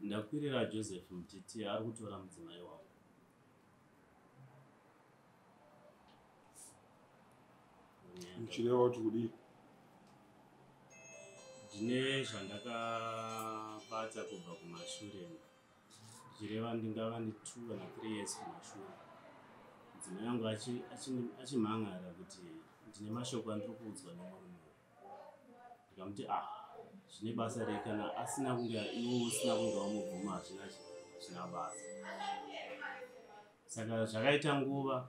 Ndakwirira Joseph Mtiti ari kutora mudzimai wangu. Muchireva kuti kudii? Ndine zvandakabata kubva kumashure ndichireva ndingava ne 2 kana 3 years kumashure. Mudzimai wangu achimhan'ara kuti ndine mashoko andiri kuudzwa nemurume uyu. Ndikamuti ah zvine basa rei kana asina kunge iwe usina kunge wamubvuma hazvina hazvina basa. Saka zvakaita nguva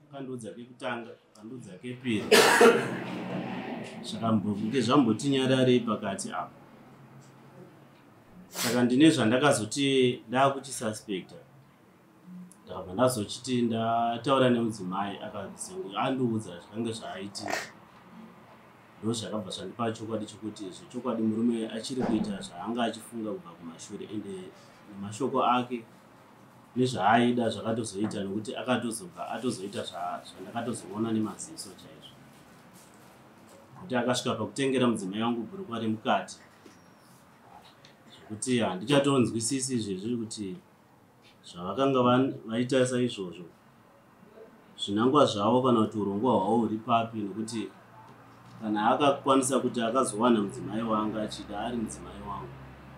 akandiudza kekutanga akandiudza kepiri zvakambonge zvamboti nyararei pakati apa. Saka ndine zvandakazoti ndakuchisuspecta ndakabva ndazochiti ndataura nemudzimai akazonge andiudza zvakange zvaaitika. Ndozvakabva zvandipa chokwadi chokuti zvechokwadi murume achiri kuita zvaanga achifunga kubva kumashure ende nemashoko ake nezvaaida zvakatozoita nokuti akatozobva atozoita zvandakatozoona nemaziso chaizvo. Kuti akasvika pakutengera mudzimai wangu bhurukwa remukati zvekuti handichatonzwisisi izvezvi kuti zvavakanga vaita saizvozvo zvinangwa zvavo kana kuti urongwa hwavo huri papi nokuti kana akakwanisa kuti akazowana mudzimai wangu achida ari mudzimai wangu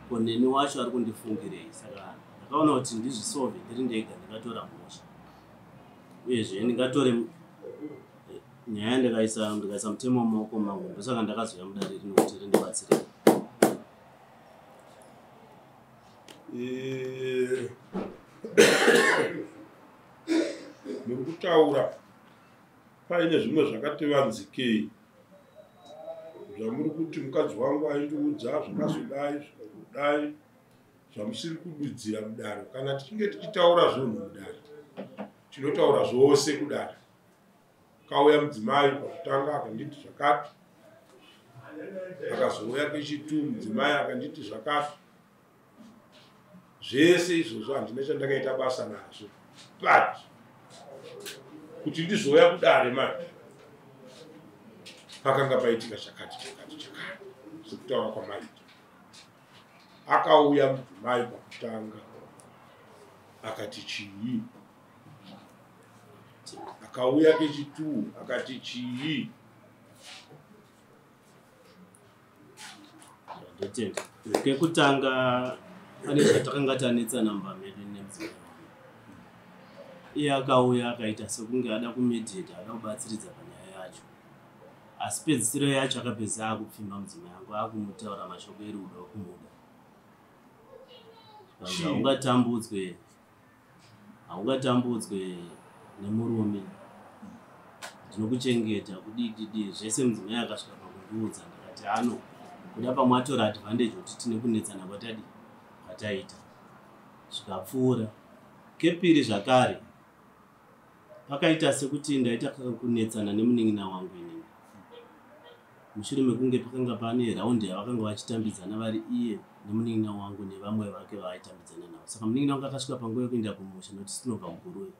ko neni wacho ari kundifungirei. Saka ndakaona kuti ndizvisove ndiri ndega ndingatora mhosva uyezve ndingatore nyaya ndikaisa mutemo mumaoko mangu. Ndosaka ndakazouya mudare rino kuti rindibatsire. Muri kutaura paine zvimwe zvakati vanzikei zvamuri kuti mukadzi wangu aindiudza zvakazodai zvakazodai zvamusiri kududzira mudare. Kana tichinge tichitaura zvinhu mudare tinotaura zvose kudare. Kauya mudzimai pakutanga akanditi zvakati, akazouya kechitu mudzimai akanditi zvakati. Zvese izvozvo handina chandakaita basa nazvo, but kuti ndizouya kudare manje pakanga paitika chakati chakati chakati sekutaura kwamaita. Akauya mudzimai pakutanga akati chii, akauya kechitu akati chii. Ndotenda. Kekutanga pane zvatakanga tanetsana mumba medu nemudzimai wangu. Iye akauya akaita sekunge ada kumediate, ada kubatsiridza panyaya yacho. Asi pedzisiro yacho akapedzisa akupfimba mudzimai wangu, akumutaura mashoko erudo okumuda. Haungatambudzwe nemurume, ndinokuchengeta kudii zvese. Mudzimai akasvika pakundiudza ndikati ano kuda pamwe atora advantage kuti tine kunetsana kwatadi kwataita. Zvikapfuura. Kepiri zvakare pakaita sekuti ndaita kunetsana nemunin'ina wangu inini mushure mekunge pakanga pane raundi yavakanga vachitambidzana vari iye nemunin'ina wangu nevamwe vake vaaitambidzana navo. Saka munin'ina wangu akasvika panguva yekuenda kumusha nokuti tinobva muGuruve.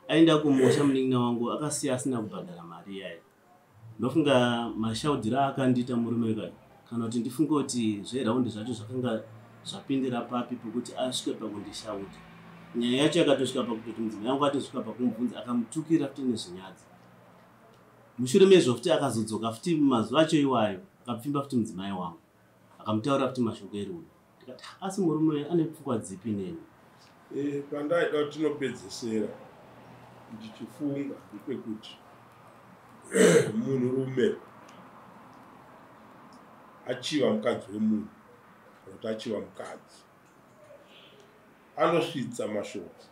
Aenda kumusha munin'ina wangu akasiya asina kubhadhara mari iyayo. Ndofunga mashaudhiro aakandiita murume kani kana kuti ndifunge kuti zveraundi zvacho zvakanga zvapindira papi pokuti asvike pakundishaudha. Nyaya yacho yakatosvika pakutoti mudzimai wangu atosvika pakumubvunza akamutukira futi nezvinyadzi. Mushure mezvo futi akazodzoka futi mazuva acho iwayo akapfimba futi mudzimai wangu akamutaurira futi mashoko erudo. Ndikati asi murume ane pfungwa dzipi neni? Pandaida kuti tinopedzesera ndichifunga ndepekuti munhurume achiva mukadzi wemunhu kana kuti achiva mukadzi anosvitsa mashoko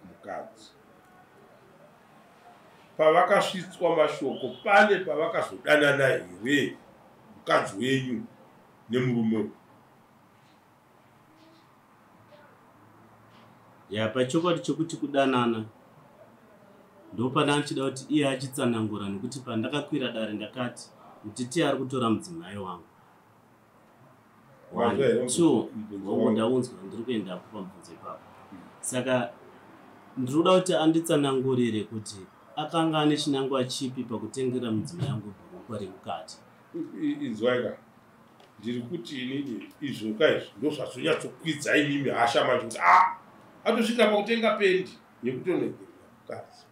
mukadzi. Pavakasvitswa mashoko pane pavakazodanana here mukadzi wenyu nemurume? Ya, pachokwadi chokuti kudanana ndopana ndichida kuti iye achitsanangura nekuti pandakakwira dare ndakati Mtiti ari kutora mudzimai wangu. 1 2 hongu ndaunzwa ndiri kuendapo pamubvunzo ipapo. Saka ndiri kuda kuti anditsanangurire kuti akanga ane chinangwa chipi pakutengera mudzimai wangu bhurukwa remukati. Inzwai ka, Ndiri kuti inini izvoka izvi ndozvazonyatsokwidza imimi hasha manje kuti a atosvika pakutenga pendi yekutonegerera mukadzi.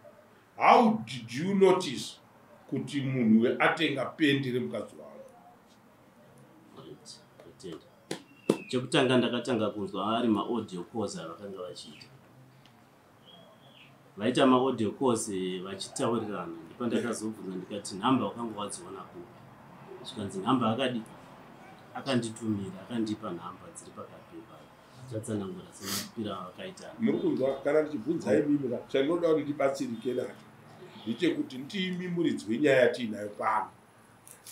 How did you notice kuti munhu we atenga pendi remukadzi wavo? Right, ndatenda. Chekutanga, ndakatanga kunzwa ari maaudio calls avakanga vachiita. Vaita maaudio calls vachitaurirana, ndipandakazobvunza ndikati, "Nhamba wakanga wadziona kupi?" Zvikanzi nhamba akadi akanditumira, akandipa nhamba dziri pakapepa. Achatsanangura semapira avakaita. Muri kunzwa kana ndichibvunza imimi ka, chandinoda kuti ndibatsirike nacho ndechekuti ndimi muridzi wenyaya yatiinayo pano.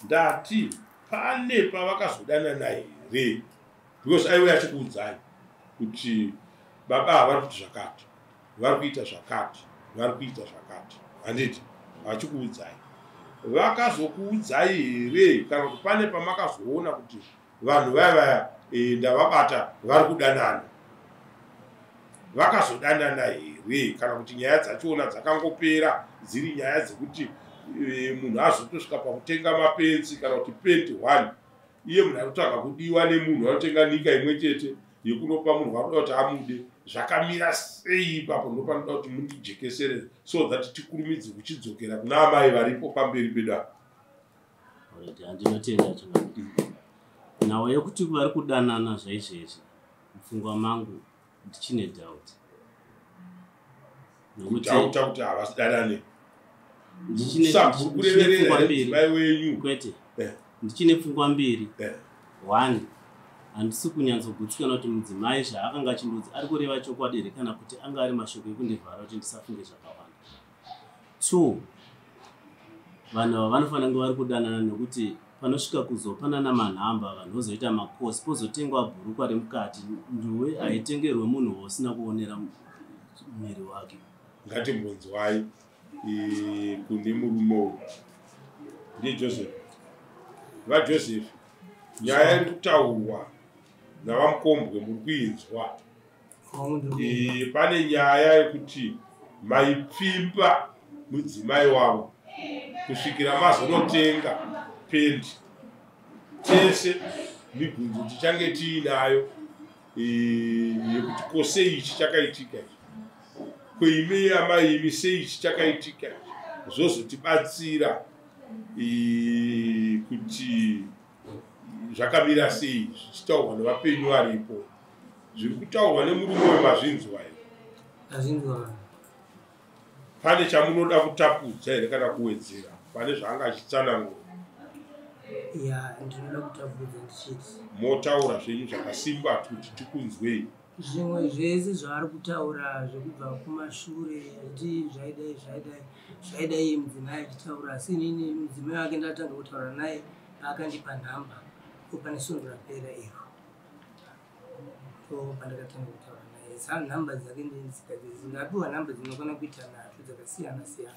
Ndati pane pavakazodanana here? Because aiwe achikuudzai kuti baba ava vari kuti zvakati, vari kuita zvakati, vari kuita zvakati, handiti? Vachikuudzai, vakazokuudzai here kana kuti pane pamakazoona kuti vanhu vaya vaya ndavabata vari kudanana? Vakazodanana here kana kuti nyaya dzachona dzakangopera dziri nyaya dzekuti munhu azotosvika pakutenga mapenzi kana kuti pendi one, iye munhu anotsvaga kudiwa nemunhu anotenga nika imwe chete yekunopa munhu waanoda kuti amude? Zvakamira sei ipapo? Ndopanoda kuti mundijekesere so that tikurumidze kuchidzokera kuna amai varipo pamberi pedu apa. Alright, handinotenda changamire. Nhau yekuti vari kudanana zvaizvezvi, mupfungwa mangu ndichine doubt, nokuti Kudhauta kuti havasidanane? Ndichine Kureverera pfungwa here mbiri. mudzimai wenyu? Kwete. Ndichine pfungwa mbiri. One, handisi kunyatsogutsikana kuti mudzimai zvaakanga achindudza ari kureva chokwadi here kana kuti anga ari mashoko ekundivhara kuti ndisafunge zvakawanda. Two, vanhu ava vanofanira kunge vari kudanana, nekuti panosvika kuzopanana manhamba, vanhu vozoita makosi, pozotengwa bhurukwa remukati, nduwe haitengerwe munhu wausina kuonera muviri wake. Ngatimbonzwai kune murume uyu, ndiye Joseph. VaJoseph, nyaya iri kutaurwa navaMukombwe muri kuinzwa? Pane nyaya yekuti maipfimba mudzimai wavo kusvikira mazonotenga pendi. Tese mibvunzo tichange tiinayo yekuti ko sei ichi chakaitika ichi, kweimi amai imi sei ichi chakaitika ichi, zvozotibatsira kuti zvakamira sei zvichitaurwa nevapenyu varipo. Zviri kutaurwa nemurume wemazvinzwa here? Azvinzwa. Pane chamunoda kutapudza here kana kuwedzera pane zvaanga achitsanangura? Ya, ndinoda kutapudza ndichiti Motaura zvenyu zvakasimba kuti tikunzwei. Zvimwe zvese zvaari kutaura zvekubva kumashure achiti zvaidai, zvaidai, zvaidai, mudzimai achitaura, asi inini mudzimai wake ndatanga kutaura naye paakandipa nhamba pane svondo rapera iro. Ndo pandakatanga kutaura naye. Sa nhamba dzake ndapiwa nhamba dzinokwana kuita nhatu dzakasiyana siyana.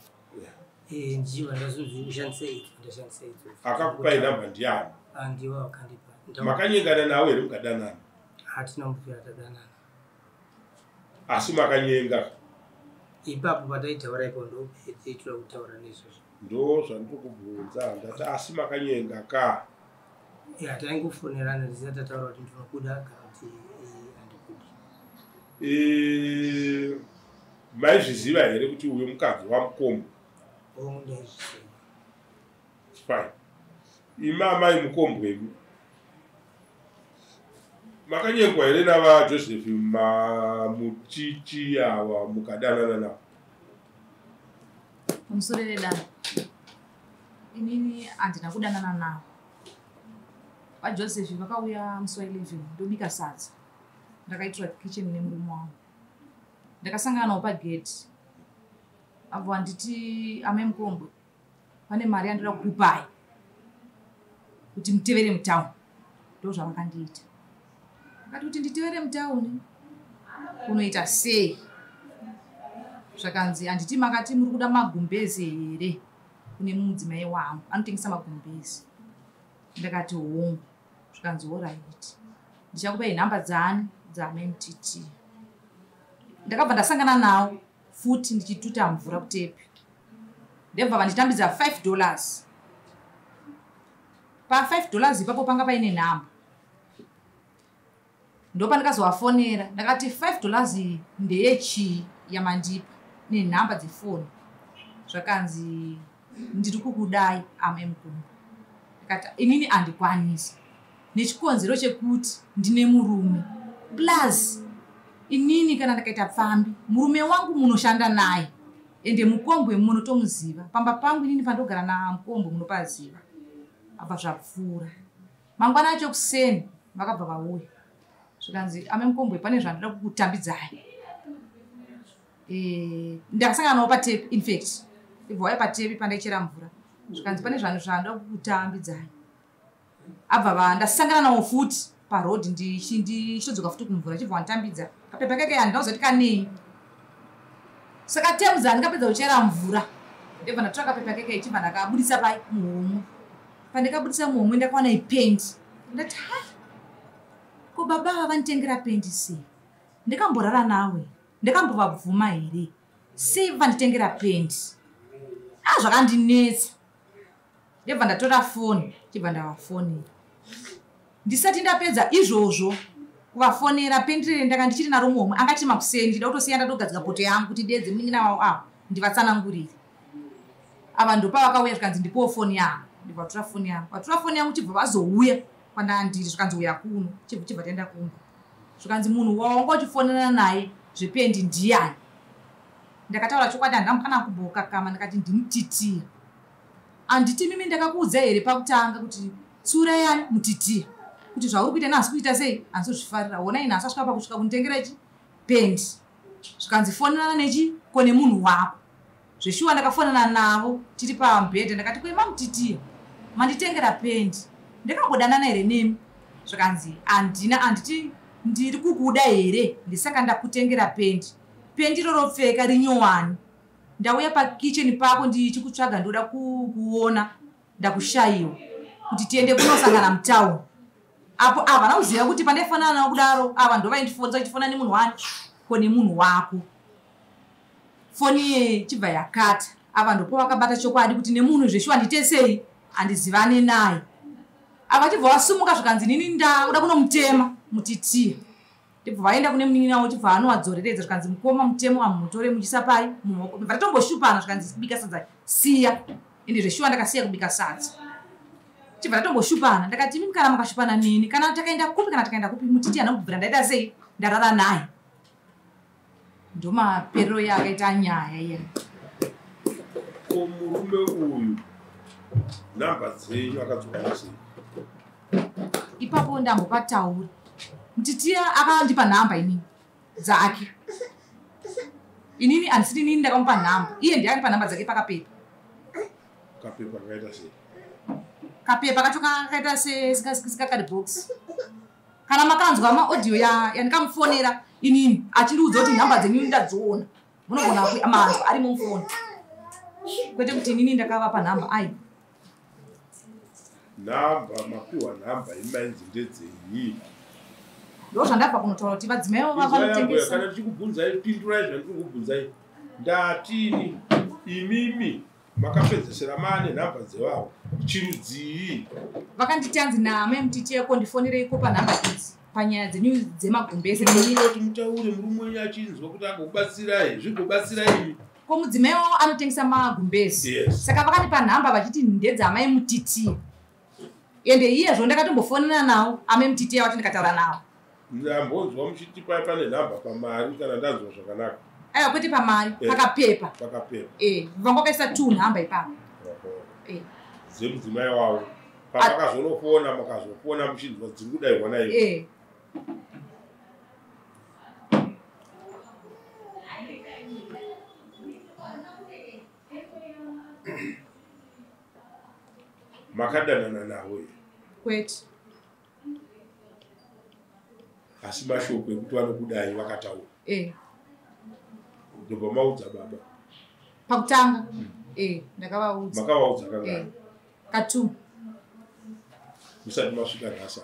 Ndichibva ndazonzi ushandise idzi, ndashandisa idzodzo. Akakupai nhamba ndiani? Ndiwo wakandipa. Makanyengana nawo here, mukadanana? Hatina kumbobvira tadanana. Asi makanyenga? Ipapo pataitaura ipo ndopeteitora kutaura neizvozvo. Ndo zvandiri kubvunza, ndati asi makanyenga ka? Ya, taingofonerana tisati tataura kuti ndinokuda kana kuti handikudi. Maizviziva here kuti uyo mukadzi waMukombwe? Hongu, ndaizviziva. Fine. Imi amai Mukombwemi, makanyengwa here navaJoseph Mamutiti ava mukadanana navo? Pamusoro vedano, inini handina kudanana navo. VaJoseph vakauya musi wa11, ndobika sadza, ndakaitirwa kitchen nemurume wangu. Ndakasangana navo pageti, abva vanditi, "Amai Mukombwe, pane mari yandoda kukupai kuti mutevere mutauni." Ndo zvavakandiita. Akati kuti nditevere mutauni kunoita sei? Zvakanzi, "Handiti makati muri kuda magumbezi here kune mudzimai wangu anotengesa magumbezi?" Ndakati, "Hongu." Zvikanzi, "Alright, ndichakupai nhamba dzani dzaMMTT." Ndakabva ndasangana nawo futi ndichituta mvura kutepi, ndebva vanditambidza $5. Pa$5 ipapo panga paine nhamba. Ndopandikazovafonera ndakati $5 iyi ndeyechii yamandipa nenhamba dzefoni. Zvakanzi ndiri kukudai amai Mukombwe. Ndakati inini handikwanisi nechikonzero chekuti ndine murume, plus inini kana ndakaita pfambi murume wangu munoshanda naye, ende Mukombwe munotomuziva pamba pangu, inini pandogara naMukombwe munopaziva. Abva zvapfuura. Mangwana acho kuseni vakabva vauya, zvikanzi amai Mukombwe pane zvandoda kukutambidzai. Ndakasangana navo patepi, infact ibva wauya patepi pandaichera mvura, zvikanzi pane zvandoda kukutambidzai. Abva ndasangana navo futi parodhi ndichitodzoka futi kumvura, chibva wanditambidza kapepa keke, handina kuzoti kanei. Saka temuza handingapedza kuchera mvura, ndobva ndatora kapepa keke, chibva ndakabudisa pai muhomwe. Pandakabudisa muhomwe ndakawana ipendi. Ndati ha, ko baba ava vanditengera pendi sei? Ndikamborara nawe, ndakambovabvuma here? Sei vanditengera pendi? A, zvakandinetsa. Ndobva ndatora foni, chibva ndavafonera. Ndisati ndapedza izvozvo kuvafonera, pendi ndanga ndichiri naro muhomwe, angachiri makuseni, ndida kutosiya ndatogadzika poto yangu kuti dedze munin'ina wavo ava ndivatsanangurire. Ava ndopavakauya, zvikanzi ndipowo foni yangu. Ndibva vatora foni yangu, vatora foni yangu, chibva vazouya kwandandiri, zvikanzi uya kuno. Chibva taenda kumba, zvikanzi munhu wawanga uchifonana naye zvependi ndiyani? Ndakataura chokwadi, handina kana kumbokakama. Ndakati ndimutitiya. Handiti mimi ndakakuudza here pakutanga kuti tsura yani mutitiya, kuti zvauri kuita nhasi kuita sei handizozvifarira? Honai nhasi asvika pakusvika kunditengera chi pendi. Zvikanzi fonana nechi ko nemunhu wako. Zveshuwa ndakafonana navo tiri pamubhedha. Ndakati kwema mutitiya manditengera pendi, ndakambodanana here nemi? Zvikanzi handina. Handiti ndiri kukuda here? Ndisaka ndakutengera pendi. Pendi roropfeka rinyowani. Ndauya pakicheni pako ndichikutsvaga, ndoda kukuona, ndakushayiwa, kuti tiende kunosangana mutauni apo. Havana kuziva kuti pandaifanana navo kudaro, ava ndo vaindifonza vachifona nemunhu wani ko nemunhu wako. Foni iye chibva yakata. Ava ndopo vakabata chokwadi kuti nemunhu zveshuwa ndiite sei, handizivane naye. Ava chibva vasumuka, zvikanzi nini ndakuda kunomutema mutitiya. Ndibva vaenda kune munin'ina wavo, chibva anovadzoreredza, zvikanzi mukoma, mutemo amutore muchisa pai mumaoko. Ndibva tatomboshupana, zvikanzi bika sadza siya. Ende zveshuwa ndakasiya kubika sadza, chibva tatomboshupana. Ndakati imi kana makashupana neni, kana takaenda kupi, kana takaenda kupi, mutiti hana kubvira ndaita sei ndarara naye. Ndomaperero yaakaita nyaya iya. Ko murume uyu nhamba dzenyu akadziwana sei? Ipapo ndambopataura, mutitiya akandipa nhamba inini dzake. Inini handisiri inini ndakamupa nhamba, iye ndiye akandipa nhamba dzake pakapepa. Kapepa kakaita sei? Kapepa kacho kakaita sekakadhibhokisi. Kana makanzwa maaudio yandikamufonera inini achindiudza kuti nhamba dzenyu ndadziona, munogona manzwa arimo mufoni, kwete kuti inini ndakavapa nhamba ai. Nhamba mapiwa nhamba imainzi ndedzei? Ndo zvandabva kunotaura kuti vadzimai vavo vanotengesa. Kana ndichikubvunzai, pindurai zvandiri kukubvunzai. Ndatini imimi makapedzesera maane nhamba dzevavo chirudzii? Vakanditi anzi naamai mutitiyeko ndifonereiko panhamba idzi panyaya dzenyu dzemagumbeze. Kuti mutaure murume wenyu achinzwa kuti agokubatsirai, zvigobatsira imi. Ko mudzimai wavo anotengesa magumbezi. Saka vakandipa nhamba vachiti ndedzamai mutitiya, ende iyezvo ndakatombofonana nawo amai mutitiya vacho, ndikataura navo. Ndambonzwa muchiti pai pane nhamba pamari, kana ndanzwa zvakanaka. Aiwa, kwete pamari. Pakapepa. Pakapepa. Vanga vakaisa two nhamba ipapo. Dzemudzimai wavo. Pamakazonofona, makazofona muchinzwa dziri kudairwa nayo? Makadanana navo here? Kwete. Asi mashoko ekuti vanokudai vakataura? Ndobva maudza baba? Pakutanga ndakavaudza. Makavaudza kangani? Katu. Musati masvika nhasi?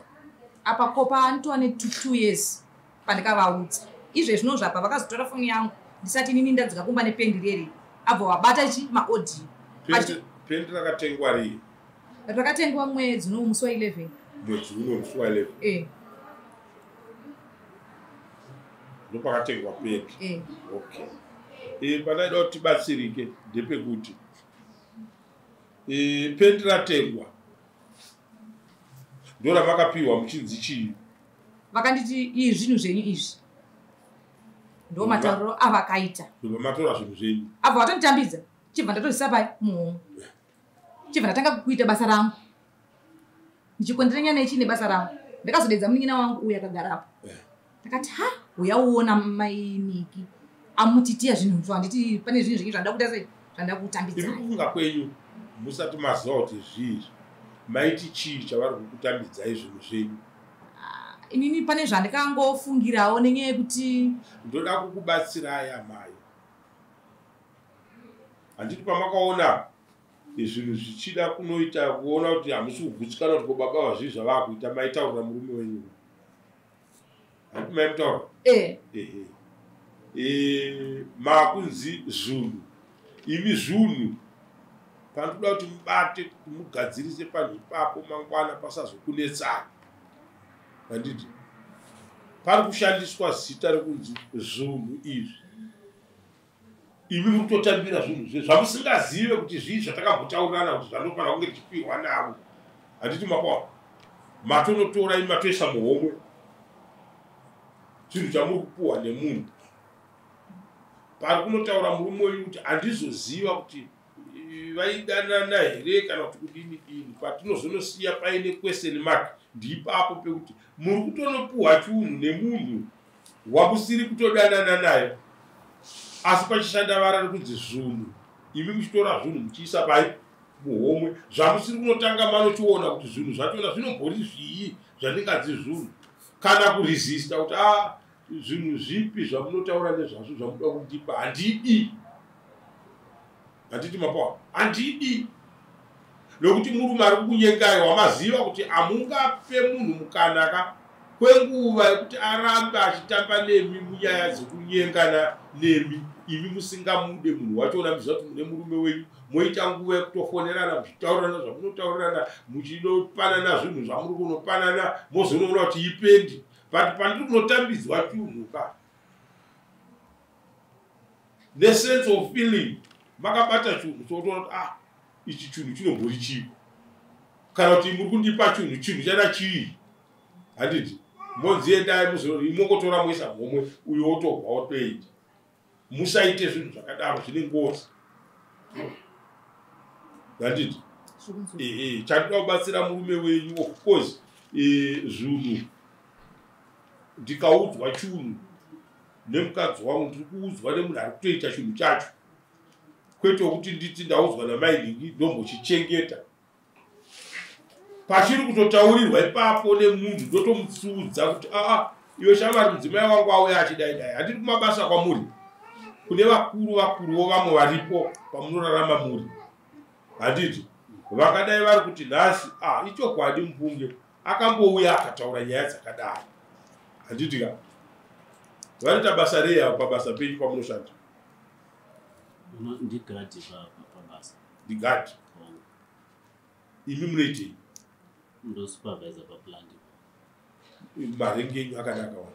Apa kopa anitova ne2 years pandikavaudza. Izvezvino zvapa vakazotora foni yangu ndisati inini ndadzika kumba nependi reri, abva vabata chi maaudio. Pendi rakatengwa rii? Rakatengwa mwedzi uno musi wa11. Mwedzi uno musi wa11? Eh. Ndopakatengwa pendi. Eh. Okay. Pandaida kuti tibatsirike ndepekuti pendi ratengwa ndoramakapiwa muchinzi chii? Vakanditi iyi zvinhu zvenyu izvi, ndo matauriro avakaita. Ndobva matora zvinhu zvenyu. Abva vatonditambidza, chibva ndatozvisa pai muhomwe, chibva ndatanga kuita basa rangu ndichikonderenya nechi nebasa rangu. Ndakazodedza munin'ina wangu uyu akagarapo. Ndakati, ha, uya uona mainiki amutitiya zvinhu zvo, handiti pane zvinhu zvenyu zvandida kuita sei, zvandida Iri kutambidzai. Kufunga kwenyu musati maziva kuti zvii, maiti chii chavari kukutambidzai zvinhu zvenyu? Inini pane zvandikangofungirawo nenyaya yekuti Ndoda kukubatsirai amai. Handiti pamakaona zvinhu zvichida kunoita kuona kuti hamusi kugutsikana kuti ko baba vazvii zvavaakuita, maitaurira murume wenyu? Handiti maimutaura? Eh. Ehe. Makunzi zvinhu, imi zvinhu panotoda kuti mubate kuti mugadzirise panhu ipapo, mangwana pasazokunetsai. Handiti pari kushandiswa zita rekunzi zvinhu izvi, imi muri kutotambira zvinhu zve zvamusingazive kuti zvii zvatakambotaurirana kuti zvanofanira kunge tichipiwa navo. Handiti makwawa matonotora imi matoisa muhomwe chinhu chamuri kupuhwa nemunhu. Pari kunotaura murume wenyu kuti handizoziva kuti vaidanana here kana kuti kudini dini, patinozonosiya paine question mark ndiipapo pekuti muri kutonopuhwa chiunhu nemunhu wamusiri kutodanana naye, asi pachishanda vara rekunzi zvunhu, imi muchitora zvinhu muchiisa pai muhomwe zvamusiri kunotanga manochiona kuti zvinhu zvachona zvinombori zvii zvandingadzi zvunhu, kana kuresista kuti a zvinhu zvipi zvamunotaura nezvazvo zvamuda kundipa, handidi. Handiti mapawa? Handidi, nokuti murume ari kukunyengai wamaziva kuti hamungape munhu mukanaka kwenguva yekuti arambe achitamba nemi munyaya dzekunyengana nemi, imi musingamude munhu wachona, muziva kuti mune murume wenyu, moita nguva yekutofonerana muchitaurirana zvamunotaurirana, muchinopanana zvinhu zvamuri kunopanana, mozonoona kuti ipendi. But pandiri kunotambidzwa chunhu ka, nesense of feeling makabata chunhu chotoona kuti ah, ichi chinhu chinombori chii, kana kuti muri kundipa chinhu, chinhu chada chii? Handiti monzi endai mongotora moisa homwe, uyo wotobva wotoenda. Musaite zvinhu zvakadaro, zvine ngozi. Handiti chandoda kubatsira murume wenyu, of course zvinhu ndikaudzwa chunhu nemukadzi wangu, ndiri kuudzwa nemunhu ari kutoita chinhu chacho, kwete wekuti nditi ndaudzwa namainingi ndombochichengeta. Pachiri kutotaurirwa ipapo nemunhu, ndotomutsiudza kuti aa, iwe shamwari, mudzimai wangu auya achidai dai. Handiri kumabasa kwamuri kune vakuru vakuruwo vamwe varipo pamunorarama muri, handiti vakadai vari kuti nhasi a ichokwadi mufunge akambouya akataura nyaya dzakadai. Handiti ka vanoita basa rei avo pabasa penyu pamunoshanda? Ndigadhi pabasa. Ndigadhi? Imi munoitei? Ndosupervisa paplant. Marengi enyu akanaka wa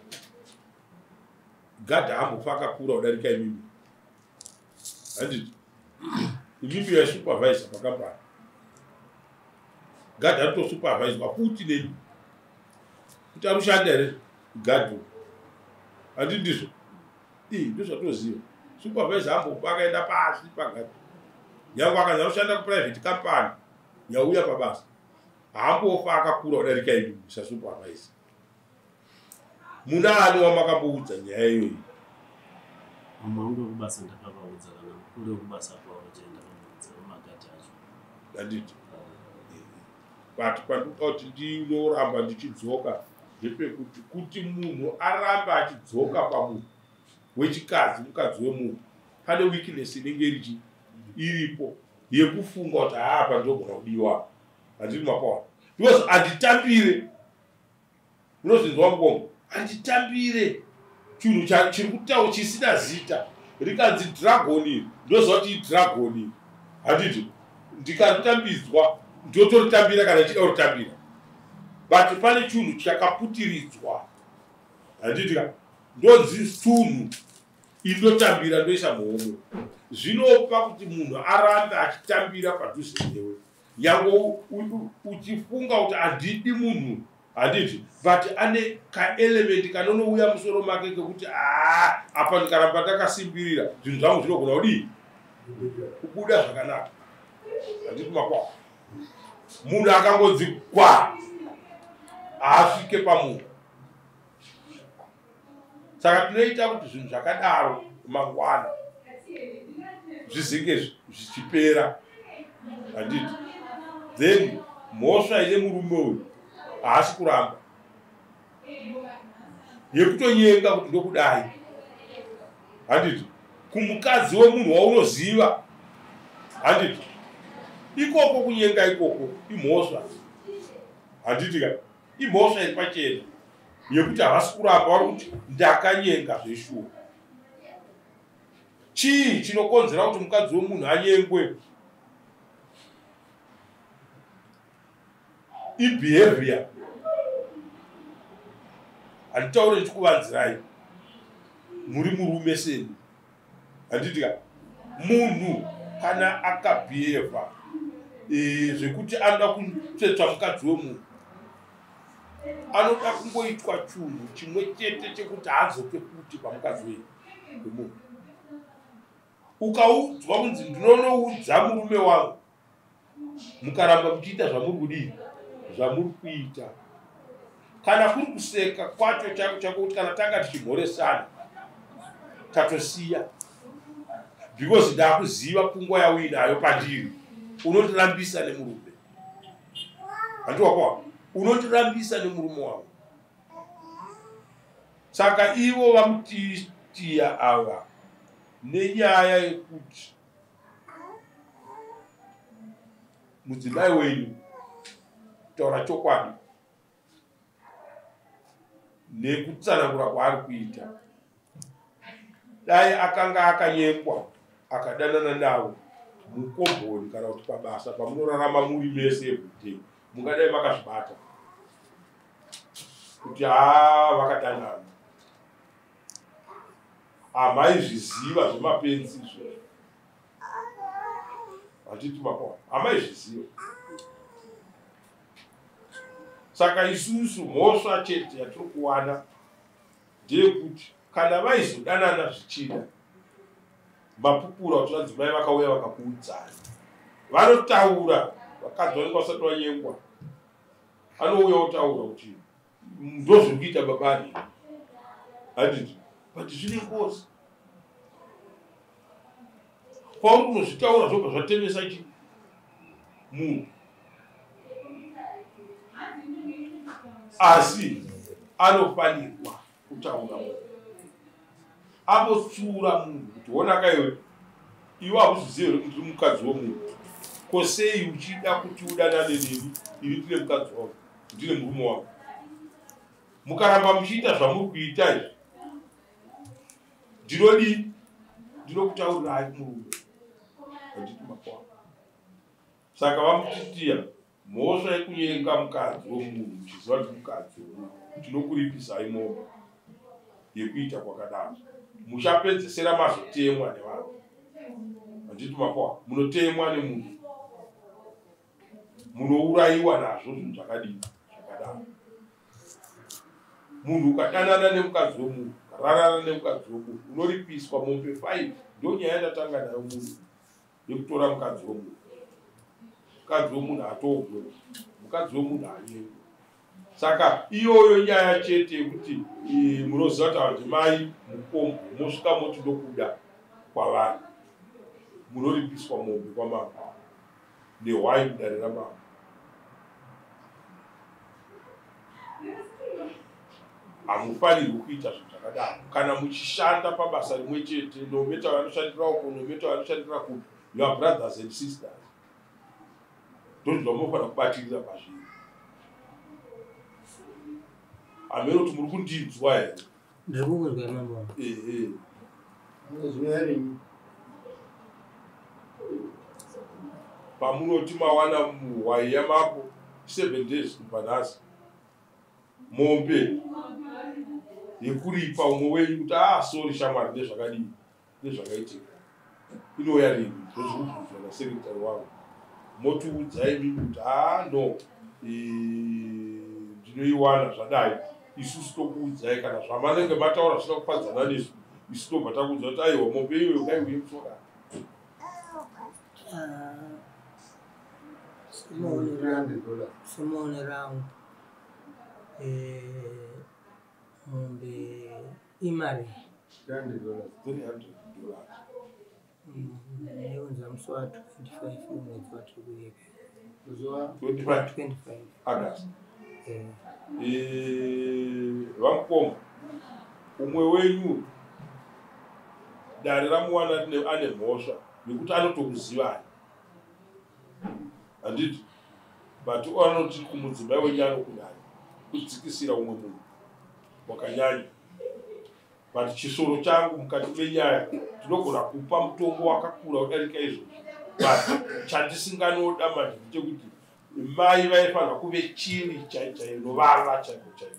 gadhi ambofa akakura kudarika imimi. Handiti imimi yaisupervisa pakambani, gadhi aritosuperviswa futi nemi kuti arushanda here gadhi? Handiti ndizvo? Ii, ndozvatoziva, supervisor ambofa akaenda pasi pagadhi, nyange akanzi anoshanda kuprivate company yauya pabasa, haambofa akakura kudarika imi sasupervisor. Muna ani wamakamboudza nyaya iyoyi? Vamwe vangu vekubasa ndakavaudza, kana mukuru wekubasa kwavo chai ndakamuudza, vamagadhi acho. Handiti, but pandinoda kuti ndinoramba ndichidzoka ndepekuti kuti munhu arambe achidzoka pamunhu wechikadzi, mukadzi wemunhu, pane weakness inenge irichi iripo yekufunga kuti haapa ndogona kudiwa. Handiti mapaona? Because handitambire, unozvinzwa mukongo, handitambire chinhu chiri kutaura chisina zita. Rikanzi dragon iri, ndoziva kuti idragon iri. Handiti ndikaritambidzwa ndotoritambira kana ndichida kuritambira, but pane chinhu chakaputiridzwa, handiti ka? Ndonzi tunhu indotambira ndoisa muhomwe. Zvinopa kuti munhu arambe achitambira padhuze newe. Nyange uchifunga kuti handidi munhu, handiti, but ane kaelement kanonouya musoro make kekuti aa apa ndikaramba ndakasimbirira zvinhu zvangu zvinogona kudii kubuda zvakanaka. Handiti makwako. Munhu akangonzi kwa haasvike pamunhu. Saka tinoita kuti zvinhu zvakadaro mangwana zvizinge zvichipera, handiti? Then mhosva ine murume uyu haasi kuramba yekutonyenga kuti ndokudai, handiti? Kumukadzi wemunhu waunoziva, handiti? Ikoko kunyenga ikoko imhosva, handiti ka? Imhosva iri pachena yekuti havasi kuramba, vari kuti ndakanyenga zveshuwa. Chii chinokonzera kuti mukadzi wemunhu anyengwe? Ibehavior. Handitaure ndichikuvanzirai, muri murume seni, handiti ka? Munhu kana akabhehevha zvekuti anoda kutsvetsva mukadzi wemunhu, anoda kungoitwa chunhu chimwe chete chekuti haadzoke futi pamukadzi wemunhu. Ukaudzwa kunzi ndinonoudza murume wangu, mukaramba muchiita zvamuri kudii, zvamuri kuita, kana kuri kuseka kwacho chako chako kuti kana tanga tichimhoresana tatosiya, because ndakuziva pfungwa yauinayo pandiri. Unondirambisa nemurume, handiwakwako, unondirambisa nemurume wangu. Saka ivo vamutitiya ava nenyaya yekuti mudzimai wenyu, kutaura chokwadi nekutsanangura kwaari kuita, dai akanga akanyengwa akadanana navo mukomboni kana kuti pabasa pamunorarama muri mese everyday, mungadai makazvibata kuti haa vakadanana. Hamaizviziva zvemapenzi izvozvo, handiti makona? Hamaizviziva. Saka isusu mhosva chete yatiri kuwana ndeyekuti kana vaizodanana zvichida mapupura kuti vadzimai vakauya vakakuudzai, vanotaura vakadzi vanenge vasati vanyengwa, anouya otaura kuti ndozviri kuita babani, handiti? But zvine ngozi kwauri kunozvitaura, zvobva zvatemesa chi munhu. Asi anofanirwa kutaura munhu, ambotsiura munhu kuti honaka iwe, iwe hauzvizivi here kuti ndiri mukadzi wemunhu? Ko sei uchida kuti udanane neni ini ndine mukadzi wangu, ndine murume wangu? Mukaramba muchiita zvamuri kuita izvi, ndinodii? Ndinokutaurirai murume, handiti makwa? Saka vamutitiya mhosva yekunyenga mukadzi wemunhu muchiziva kuti mukadzi wemunhu, tinokuripisai mombe yekuita kwakadaro. Muchapedzesera mazotemwa nevanhu, handiti makwa? Munotemwa nemunhu, munourayiwa nazvo zvinhu zvakadii zvakadaro. Munhu ukadanana nemukadzi wemunhu, ukararana nemukadzi wemunhu, unoripiswa mombe 5. Ndo nyaya yandatanga nayo munhu yekutora mukadzi wemunhu. Mukadzi wemunhu hatogwe, mukadzi wemunhu hanyengwe. Saka iyoyo nyaya chete yekuti munoziva kuti ava ndimai mukombo, mosvika moti ndokuda kwavari, munoripiswa mombe kwamambo nehwai mudare ramambo. Hamufanirwi kuita zvinhu zvakadaro kana muchishanda pabasa rimwe chete, no matter vanoshandira uko, no matter vanoshandira kupi, you are brothers and sisters. Ndozvo zvamunofanira kubatirira pazviri. Hameno kuti muri kundinzwa here? Ndiri kukunzwa mambo. Ehe. Zvinyarini. Pamunoti mawana muhwai yamako 7 days kubva nhasi, mombe Yekuripa umwe wenyu kuti ah, sorry shamwari, nezvakadii, nezvakaitika, inouya rini? Ndozvikubvunzwa nasekretary wangu. Motiudzai mimi kuti ah no, ndinoiwana zvadai. Isusu tokuudzai kana zvamanenge mataura zvisina kufadzana nesu, isu tobva takuudza kuti aiwa, mombe iyoyo ngaiuye musoka. Ah, semaonero angu, mombe imari $300. Yaiunza musi wa25 wemwedzi watiri kuyeka. 25 25 August. Eh. VaMukoma, umwe wenyu dare ramuwana ane mhosva nekuti anotokuzivai, handiti? But anoti kumudzimai wenyu anokunyanya kudzikisira umwe munhu wakanyanya. But chisoro changu mukati menyaya, tinogona kupa mutongo wakakura kudarika izvozvo, but chandisinganoda manje ndechekuti mai vaifanira kuve chiri chai chainovava chaiko chaiko,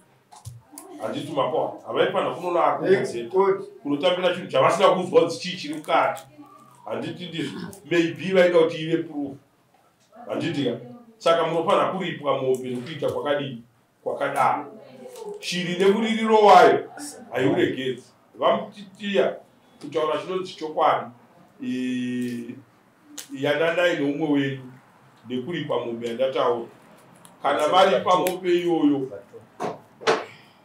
handiti? Mapoa havaifanira kunoona akudzeta kunotambira chinhu chavasina kunzwa kunzi chii chiri mukati, handiti? Ndizvo, maybe vaida kuti ive proof, handiti ka? Saka munofanira kuripwa mombe nekuita kwakadii, kwakadaro. Shiri nemuririro wayo haiuregedzi. VaMutitiya, kutaura chinonzi chokwadi, yananai neumwe wenyu nekuripa mombe yandataura. Kana varipa mombe iyoyo,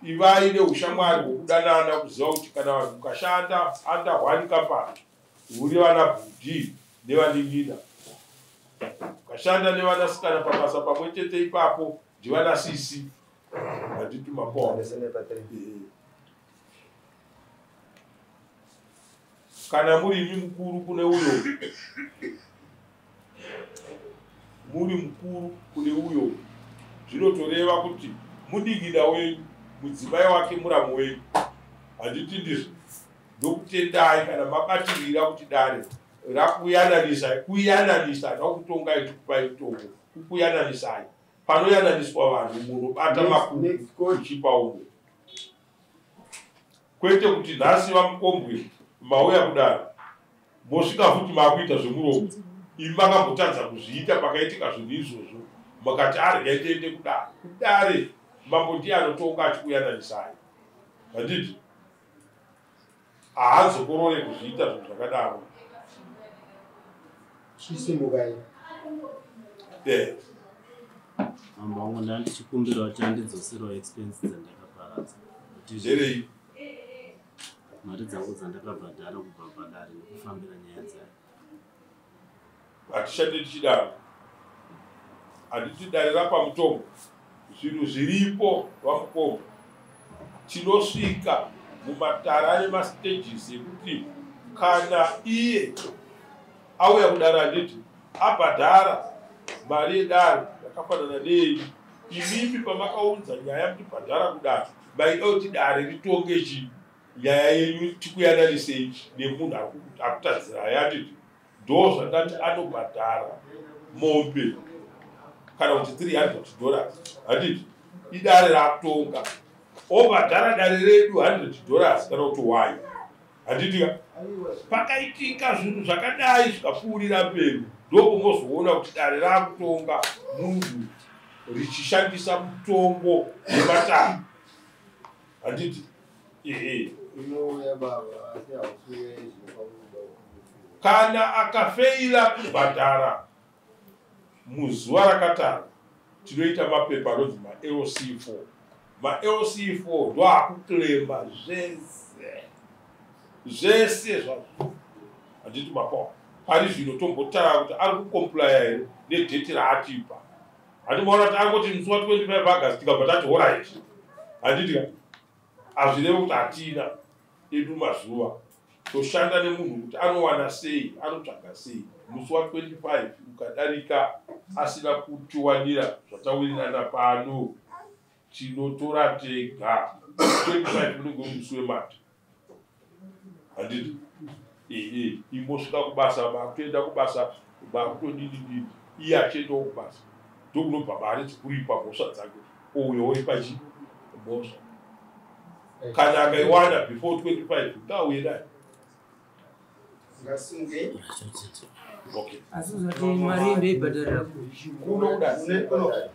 ivai neushamwari hwokudanana, kuziva kuti kana vanhu mukashanda under one company, uri vana bhudhi nevanin'ina, ukashanda nevanasikana pabasa pamwe chete ipapo, ndivana sisi, handiti? Mapoa. Kana muri imi mukuru kune uyo, muri mukuru kune uyo, zvinotoreva kuti mudikida wenyu, mudzimai wake muramu wenyu, handiti? Ndizvo. Ndokutendai kana mabatirira kuti dare rakuyananisai. Kuyananisa nakutongai, tikupai mutongo kukuyananisai. Panoyananiswa vanhu, munobata makumbo uchipa umwe, kwete kuti nhasi VaMukombwe mauya kudaro, mosvika futi maakuita zvemuromo. Imi makambotadza kuzviita pakaitika zvinhu izvozvo, makati arya tiende kudare. Kudare mambo ndiye anotonga achikuyananisai, handiti? Haadzokorore kuzviita zvinhu zvakadaro. Chisimukai. Mambo wangu, ndaa ndichikumbira kuti andidzoserewo expense dzandakaparadza. Kuti Zverei? Mari dzangu dzandakabhadhara kubva padare nekufambira nyaya dzayo. Hatishandi tichidaro, handiti? Dare rapa mutongo, zvinhu zviripo. VaMukoma, tinosvika mumatara ane mastages ekuti kana iye auya kudare, handiti abhadhara mari yedare yakafanana neyenyu imimi pamakaunza nyaya muchibhadhara kudare, maida kuti dare ritonge chii? Nyaya yenyu tikuyananisei nemunhu akutadzirai, handiti? Ndo zvandati anobhadhara mombe kana kuti $300, handiti? Idare rakutonga, obhadhara dare redu $100 kana kuti wai, handiti ka? Pakaitika zvinhu zvakadai zvikapfuurira mberi, ndopomozoona kuti dare rakutonga munhu richishandisa mutongo wematare, handiti? Ehe. Inouya baba, asi hausiuya izvo. Kana akafeila kubhadhara muzuva rakatarwa, tinoita mapepa anonzi maLC4. MaLC4 ndo akuclaima zvese zvese zvazvo, handiti? Mapawa pari zvino tombotara kuti ari kucomplya here nedate raatipa. Handimaona kuti angoti musi wa25 August, tikabva tati alright, handiti ka? Hazvirevi kuti hatina edu mazuva. Toshanda nemunhu kuti anowana sei, anotsvaga sei. Musi wa25 ukadarika asina kutiwanira zvatawirirana pano, tinotora tega. 25 unenge uri musi wemati, handiti? Ehe, imbosvika kubasa, makutoenda kubasa, makutodini dini, iye achiendawo kubasa, ndokunobva mari dzekuripa mhosva dzake, ouya oripa chi mhosva. Kana akaiwana before 25 ngauye nayo. Ngasunge. Okay. Asi uzati mari ndoibhadharira kuno kudai.